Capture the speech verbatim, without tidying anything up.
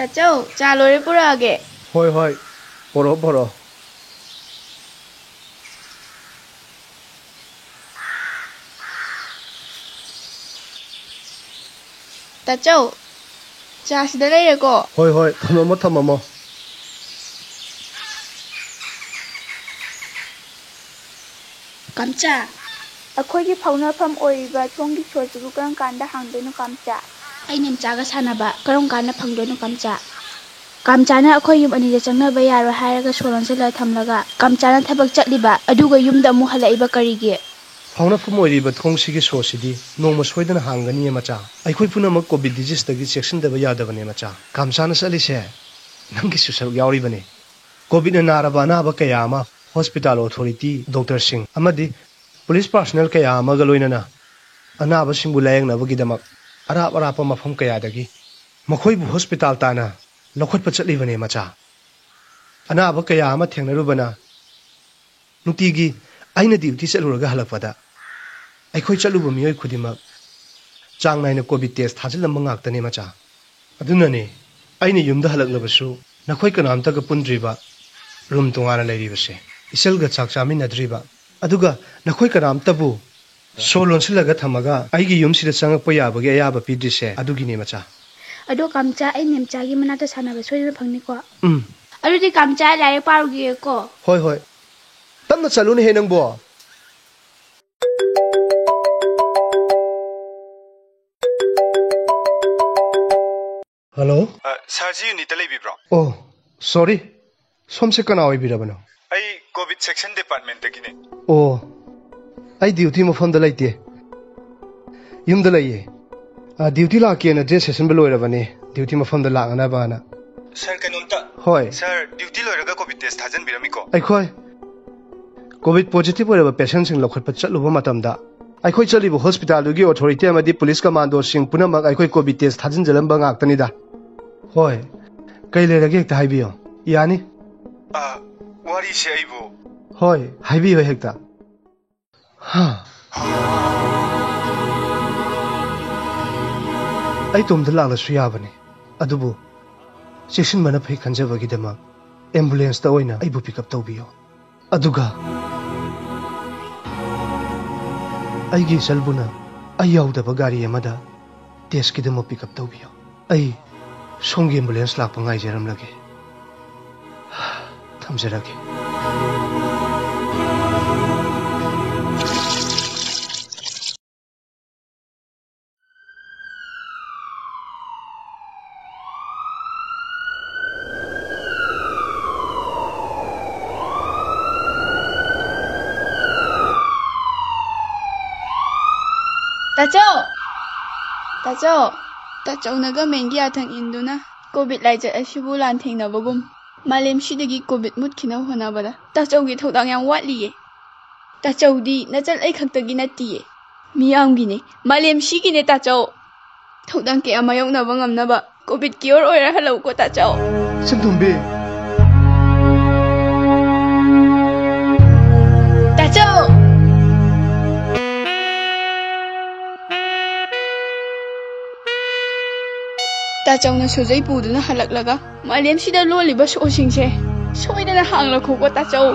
ꯇꯥꯆꯧ, ꯆꯥ ꯂꯣꯏꯔꯦ, ꯄꯨꯔꯛꯑꯒꯦ꯫ ꯍꯣꯏ, ꯍꯣꯏ, ꯄꯣꯔꯛꯑꯣ, ꯄꯣꯔꯛꯑꯣ꯫ ꯇꯥꯆꯧ, ꯆꯥ ꯁꯤꯗ ꯂꯩꯔꯦꯀꯣ꯫ ꯍꯣꯏ, ꯍꯣꯏ, ꯊꯝꯃꯝꯃꯣ, ꯊꯝꯃꯝꯃꯣ꯫ ꯀꯥꯝꯆꯥ꯫ ꯑꯩꯈꯣꯏꯒꯤ ꯐꯥꯎꯅꯐꯝ ꯑꯣꯏꯔꯤꯕ ꯊꯣꯡꯒꯤ ꯁꯣꯁꯤꯕꯨ ꯀꯔꯝ ꯀꯥꯟꯗ ꯍꯥꯡꯗꯣꯏꯅꯣ, ꯀꯥꯝꯆꯥ? ꯑꯩ ꯅꯦꯝꯆꯥꯒ ꯁꯥꯟꯅꯕ ꯀꯔꯝ ꯀꯥꯟꯗ ꯐꯪꯗꯣꯏꯅꯣ, ꯀꯥꯝꯆꯥ? ꯀꯥꯝꯆꯥꯅ ꯑꯩꯈꯣꯏ ꯌꯨꯝ ꯑꯅꯤꯗ ꯆꯪꯅꯕ ꯌꯥꯔꯣꯏ ꯍꯥꯏꯔꯒ ꯁꯣ ꯂꯣꯟꯁꯤꯜꯂꯒ ꯊꯝꯂꯒ, ꯀꯥꯝꯆꯥꯅ ꯊꯕꯛ ꯆꯠꯂꯤꯕ ꯑꯗꯨꯒ ꯌꯨꯝꯗ ꯑꯃꯨꯛ ꯍꯜꯂꯛꯏꯕ ꯀꯔꯤꯒꯤ? ꯐꯥꯎꯅꯐꯝ ꯑꯣꯏꯔꯤꯕ ꯊꯣꯡꯁꯤꯒꯤ ꯁꯣꯁꯤꯗꯤ ꯅꯣꯡꯃ ꯁꯣꯏꯗꯅ ꯍꯥꯡꯒꯅꯤꯌꯦ, ꯃꯆꯥ꯫ ꯑꯩꯈꯣꯏ ꯄꯨꯝꯅꯃꯛ ꯀꯣꯚꯤꯗ ꯗꯤꯖꯤꯁꯇꯒꯤ ꯆꯦꯛꯁꯤꯟꯗꯕ ꯌꯥꯗꯕꯅꯦ, ꯃꯆꯥ꯫ ꯀꯥꯝꯆꯥꯅ ꯆꯠꯂꯤꯁꯦ ꯅꯪꯒꯤꯁꯨ ꯁꯔꯨꯛ ꯌꯥꯎꯔꯤꯕꯅꯦ꯫ ꯀꯣꯚꯤꯗꯅ ꯅꯥꯔꯕ ꯑꯅꯥꯕ ꯀꯌꯥ ꯑꯃ ꯍꯣꯁꯄꯤꯇꯥꯜ ꯑꯣꯊꯣꯔꯤꯇꯤ, ꯗꯣꯛꯇꯔꯁꯤꯡ ꯑꯃꯗꯤ ꯄꯨꯂꯤꯁ ꯄꯥꯔꯁꯣꯅꯦꯜ ꯀꯌꯥ ꯑꯃꯒ ꯂꯣꯏꯅꯅ ꯑꯅꯥꯕꯁꯤꯡꯕꯨ ꯂꯥꯌꯦꯡꯅꯕꯒꯤꯗꯃꯛ ꯑꯔꯥꯞ ꯑꯔꯥꯞꯄ ꯃꯐꯝ ꯀꯌꯥꯗꯒꯤ ꯃꯈꯣꯏꯕꯨ ꯍꯣꯁꯄꯤꯇꯥꯜ ꯇꯥꯟꯅ ꯂꯧꯈꯠꯄ ꯆꯠꯂꯤꯕꯅꯦ, ꯃꯆꯥ꯫ ꯑꯅꯥꯕ ꯀꯌꯥ ꯑꯃ ꯊꯦꯡꯅꯔꯨꯕꯅ ꯅꯨꯡꯇꯤꯒꯤ ꯑꯩꯅ ꯗ꯭ꯌꯨꯇꯤ ꯆꯠꯂꯨꯔꯒ ꯍꯜꯂꯛꯄꯗ ꯑꯩꯈꯣꯏ ꯆꯠꯂꯨꯕ ꯃꯤꯑꯣꯏ ꯈꯨꯗꯤꯡꯃꯛ ꯆꯥꯡ ꯅꯥꯏꯅ ꯀꯣꯚꯤꯗ ꯇꯦꯁ ꯊꯥꯖꯤꯜꯂꯝꯕ ꯉꯥꯛꯇꯅꯦ, ꯃꯆꯥ꯫ ꯑꯗꯨꯅꯅꯦ ꯑꯩꯅ ꯌꯨꯝꯗ ꯍꯜꯂꯛꯂꯕꯁꯨ ꯅꯈꯣꯏ ꯀꯅꯥꯝꯇꯒ ꯄꯨꯟꯗ꯭ꯔꯤꯕ, ꯔꯨꯝ ꯇꯣꯉꯥꯟꯅ ꯂꯩꯔꯤꯕꯁꯦ꯫ ꯏꯆꯜꯒ ꯆꯥꯛ ꯆꯥꯃꯤꯟꯅꯗ꯭ꯔꯤꯕ, ꯑꯗꯨꯒ ꯅꯈꯣꯏ ꯀꯅꯥꯝꯇꯕꯨ ꯁꯣ ꯂꯣꯟꯁꯤꯜꯂꯒ ꯊꯝꯃꯒ ꯑꯩꯒꯤ ꯌꯨꯝꯁꯤꯗ ꯆꯪꯉꯛꯄ ꯌꯥꯕꯒꯤ ꯑꯌꯥꯕ ꯄꯤꯗ꯭ꯔꯤꯁꯦ ꯑꯗꯨꯒꯤꯅꯦ, ꯃꯆꯥ꯫ ꯑꯗꯣ ꯀꯥꯝꯆꯥ, ꯑꯩ ꯅꯦꯝꯆꯥꯒꯤ ꯃꯅꯥꯛꯇ ꯁꯥꯟꯅꯕ ꯁꯣꯏꯗꯅ ꯐꯪꯅꯤꯀꯣ? ꯎꯝ꯫ ꯑꯗꯨꯗꯤ ꯀꯥꯝꯆꯥ, ꯂꯥꯏꯔꯤꯛ ꯄꯥꯔꯨꯒꯦꯀꯣ꯫ ꯍꯣꯏ, ꯍꯣꯏ꯫ ꯇꯞꯅ ꯆꯠꯂꯨꯅꯦꯍꯦ ꯅꯪꯕꯣ꯫ ꯍꯜꯂꯣ? ꯑ, ꯁꯥꯔ, ꯁꯤ ꯌꯨꯅꯤꯠꯇ ꯂꯩꯕꯤꯕ꯭ꯔꯣ? ꯑꯣ, ꯁꯣꯔꯤ꯫ ꯁꯣꯝꯁꯦ ꯀꯅꯥ ꯑꯣꯏꯕꯤꯔꯕꯅꯣ? ꯑꯩ ꯀꯣꯚꯤꯗ ꯁꯦꯛꯁꯟ ꯗꯤꯄꯥꯔꯠꯃꯦꯟꯇꯒꯤꯅꯦ꯫ ꯑꯣ, ꯑꯩ ꯗ꯭ꯌꯨꯇꯤ ꯃꯐꯝꯗ ꯂꯩꯇꯦ꯫ ꯌꯨꯝꯗ ꯂꯩꯌꯦ꯫ ꯑ, ꯗ꯭ꯌꯨꯇꯤ ꯂꯥꯛꯀꯦꯅ ꯗ꯭ꯔꯦꯁ ꯁꯦꯠꯆꯟꯕ ꯂꯣꯏꯔꯕꯅꯦ, ꯗ꯭ꯌꯨꯇꯤ ꯃꯐꯝꯗ ꯂꯥꯛꯅꯅꯕꯅ꯫ ꯁꯥꯔ, ꯀꯩꯅꯣꯝꯇ꯫ ꯍꯣꯏ꯫ ꯁꯥꯔ, ꯗ꯭ꯌꯨꯇꯤ ꯂꯣꯏꯔꯒ ꯀꯣꯚꯤꯗ ꯇꯦꯁ ꯊꯥꯖꯟꯕꯤꯔꯝꯃꯤꯀꯣ? ꯑꯩꯈꯣꯏ ꯀꯣꯚꯤꯗ ꯄꯣꯖꯤꯇꯤꯚ ꯑꯣꯏꯔꯕ ꯄꯦꯁꯦꯟꯁꯤꯡ ꯂꯧꯈꯠꯄ ꯆꯠꯂꯨꯕ ꯃꯇꯝꯗ, ꯑꯩꯈꯣꯏ ꯆꯠꯂꯤꯕ ꯍꯣꯁꯄꯤꯇꯥꯜꯗꯨꯒꯤ ꯑꯣꯊꯣꯔꯤꯇꯤ ꯑꯃꯗꯤ ꯄꯨꯂꯤꯁ ꯀꯃꯥꯟꯗꯣꯁꯤꯡ ꯄꯨꯝꯅꯃꯛ ꯑꯩꯈꯣꯏ ꯀꯣꯚꯤꯗ ꯇꯦꯁ ꯊꯥꯖꯤꯟꯖꯔꯝꯕ ꯉꯥꯛꯇꯅꯤꯗ꯫ ꯍꯣꯏ, ꯀꯩ ꯂꯩꯔꯒꯦ ꯍꯦꯛꯇ ꯍꯥꯏꯕꯤꯌꯣ꯫ ꯌꯥꯅꯤ? ꯑ, ꯋꯥꯔꯤꯁꯦ ꯑꯩꯕꯨ꯫ ꯍꯣꯏ, ꯍꯥꯏꯕꯤꯌꯨ ꯍꯦꯛꯇ꯫ ꯍꯥ? ꯑꯩ ꯇꯣꯝꯗ ꯂꯥꯛꯂꯁꯨ ꯌꯥꯕꯅꯤ, ꯑꯗꯨꯕꯨ ꯆꯦꯛꯁꯤꯟꯕꯅ ꯐꯩ ꯈꯟꯖꯕꯒꯤꯗꯃꯛ ꯑꯦꯝꯕꯨꯂꯦꯟꯁꯇ ꯑꯣꯏꯅ ꯑꯩꯕꯨ ꯄꯤꯛ ꯑꯞ ꯇꯧꯕꯤꯌꯣ꯫ ꯑꯗꯨꯒ ꯑꯩꯒꯤ ꯏꯆꯜꯕꯨꯅ ꯑꯩ ꯌꯥꯎꯗꯕ ꯒꯥꯔꯤ ꯑꯃꯗ ꯇꯦꯁꯀꯤꯗꯃꯛ ꯄꯤꯛ ꯑꯞ ꯇꯧꯕꯤꯌꯨ꯫ ꯑꯩ ꯁꯣꯝꯒꯤ ꯑꯦꯝꯕꯨꯂꯦꯟꯁ ꯂꯥꯛꯄ ꯉꯥꯏꯖꯔꯝꯂꯒꯦ꯫ ꯊꯝꯖꯔꯒꯦ꯫ ꯇꯥꯆꯧ! ꯇꯥꯆꯧ! ꯇꯥꯆꯧꯅ ꯒꯃꯦꯟꯒꯤ ꯌꯥꯊꯪ ꯏꯟꯗꯨꯅ ꯀꯣꯚꯤꯗ ꯂꯥꯏꯆꯠ ꯑꯁꯤꯕꯨ ꯂꯥꯟꯊꯦꯡꯅꯕꯒꯨꯝ ꯃꯥꯂꯦꯝꯁꯤꯗꯒꯤ ꯀꯣꯚꯤꯗ ꯃꯨꯠꯈꯤꯅꯕ ꯍꯣꯠꯅꯕꯗ ꯇꯥꯆꯧꯒꯤ ꯊꯧꯗꯥꯡ ꯌꯥꯝ ꯋꯥꯠꯂꯤꯌꯦ꯫ ꯇꯥꯆꯧꯗꯤ ꯅꯆꯜ ꯑꯩ ꯈꯛꯇꯒꯤ ꯅꯠꯇꯤꯌꯦ꯫ ꯃꯤꯌꯥꯝꯒꯤꯅꯦ꯫ ꯃꯥꯂꯦꯝꯁꯤꯒꯤꯅꯦ, ꯇꯥꯆꯧ꯫ ꯊꯧꯗꯥꯡ ꯀꯌꯥ ꯃꯥꯌꯣꯛꯅꯕ ꯉꯝꯅꯕ ꯀꯣꯚꯤꯗ ꯀꯤꯌꯣꯔ ꯑꯣꯏꯔꯍꯜꯂꯧꯀꯣ, ꯇꯥꯆꯧ꯫ ꯁꯟꯇꯣꯝꯕꯤ꯫ ꯇꯥꯆꯧ! ꯇꯥꯆꯧꯅ ꯁꯨꯖꯩ ꯄꯨꯗꯨꯅ ꯍꯜꯂꯛꯂꯒ ꯃꯥꯂꯦꯝꯁꯤꯗ ꯂꯣꯜꯂꯤꯕ ꯁꯣꯁꯤꯡꯁꯦ ꯁꯣꯏꯗꯅ ꯍꯥꯡꯂꯛꯈꯣꯀꯣ, ꯇꯥꯆꯧ꯫